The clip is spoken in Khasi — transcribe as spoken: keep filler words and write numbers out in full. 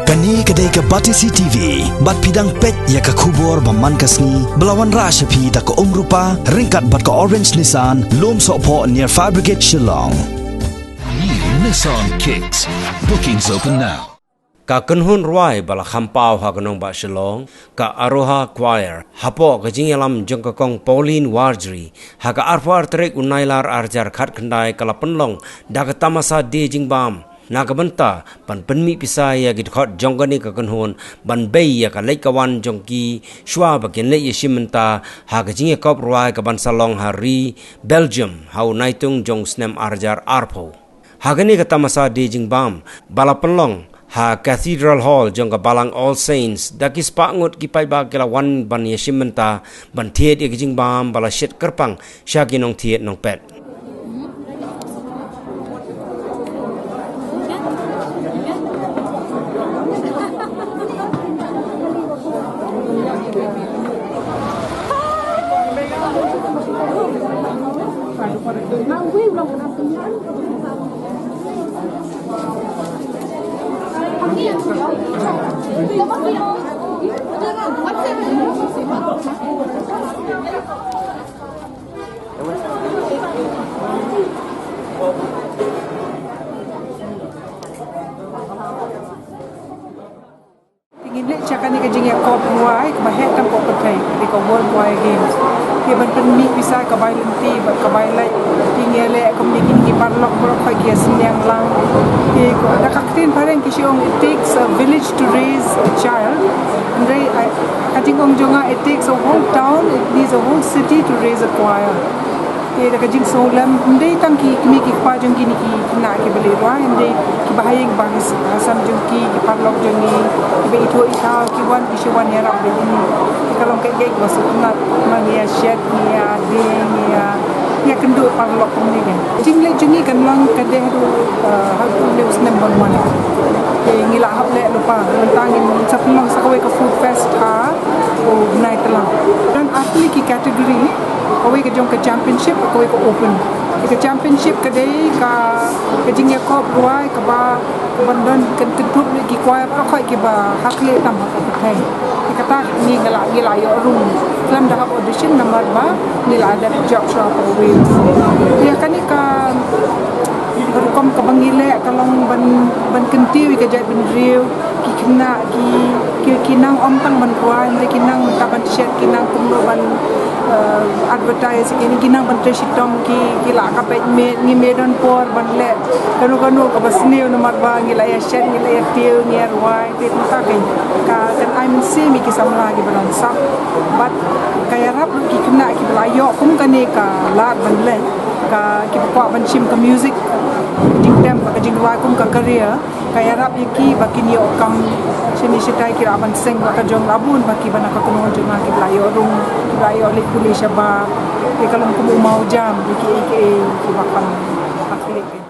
Kane ka dei ka Batesi T V, bad phi dang peit ïa ka khubor ba man ka sngi, ba la wanrah sha phi da ka Umrupa, ryngkat bad ka Orange Nissan, Lum Sohphoh near Fire Brigade Shillong. New Nissan Kicks. Bookings open now. Ka kynhun rwai ba la kham paw ha ka nongbah Shillong, ka Aroha Choir, hapoh ka jingïalam jong ka Kong Pauline Warjri, ha ka arphew ar tarik u Nailar ar hajar khatkhyndai ka la pynlong da ka tamasa die jingbam. Na ka bynta ban pynmih pisa ïa ki dkhot jong kane ka kynhun, ban bei ïa ka leit ka wan jong ki shuwa ba kin leit ïashim bynta ha ka jingïakop rwai ka ban sa long ha ri Belgium ha u Naitung jong u snem ar hajar arphew. Ha kane ka tamasa die jingbam ba la pynlong ha Cathedral Hall jong ka Balang All Saints, da ki spah ngut ki paidbah ki la wan ban ïashim bynta ban thied ïa ka jingbam ba la shet kyrpang sha ki nongthied nongpet. Te ngin leit sha kane ka jingïakop rwai kaba heh tam ha ka pyrthei, ka dei ka World Choir Games. Te ban pynmih pisa ka bai lynti bad ka bai leit, te ngi ïaleh kumne, kine ki paralok baroh khoit ki ïasynñiang lang. Te da ka ktien phareng ki shu ong, it takes a village to raise a child. Hynrei, ai, ka jingong jong nga, it takes a whole town, it needs a whole city to raise a choir. Te da ka jingsngewlem, ym dei tang ki kmie ki kpa jong kine ki khynnah kiba leit rwai, ym dei, kiba ha ïing ba ha sem jong ki, ki paralok jong ngi, kiba ithuh ithaw, ki wan, ki shu wan ïarap bad ngi. Te ka long kaei kaei kaba sngewtynnat, ma ngi ïa shet, ngi ïa dieng, ngi ïa, ïa kynduh paralok kumne. Ka jingleit jong ngi kan long ka dei haduh, eh, haduh une u snem ban wan. Te ngi la hap leh lypa, mynta ngin sa pynlong sa kawei ka food fest ha u bnai Tlang. Don arphew ki category, kawei ka jong ka championship, kawei ka open. Ka championship ka dei ka, ka jingïakop rwai kaba, kaba don, kan kynthup ïa ki choir baroh khoit kiba ha khlieh tam ha ka pyrthei. Te kata ngi la, ngi la ïoh rung khlem da hap audition namar ba ngi la dep jop shuwa ha Wales. Ïa kane ka rukom kaba ngi leh ka long ban, ban kyntiew ïa ka jaitbynriew, ki khynnah ki, ki, ki nang ym tang ban rwai, hynrei ki nang mynta ban shet, ki nang kumno ban, eh, advertise, ki, ki nang ban trei shitom, ki, ki la ka peit miet, ngi mih don por ban leh kano kano kaba sniew namar ba ngi la ïa shet, ngi la ïa tiew, ngi ïa rwai, te mynta ka, ka, kan ai mynsiem ïa ki samla kiba don sap. Bad ka ïarap ki khynnah kiba la ïoh kum kane ka lad ban leh, ka, kiba kwah ban shim ka music, jingtem, ka jingrwai kum ka career. Ka ïarap ïa ki ba kin ïoh kam shane shatai, ki lah ban seng bad ka jong la bun bad kiba na ka kynhun jong nga kiba la ïoh rung, kiba la ïoh leit pule shabar. Te ka long kum u maw jam, ïa kiei kiei kiba kham ha khlieh.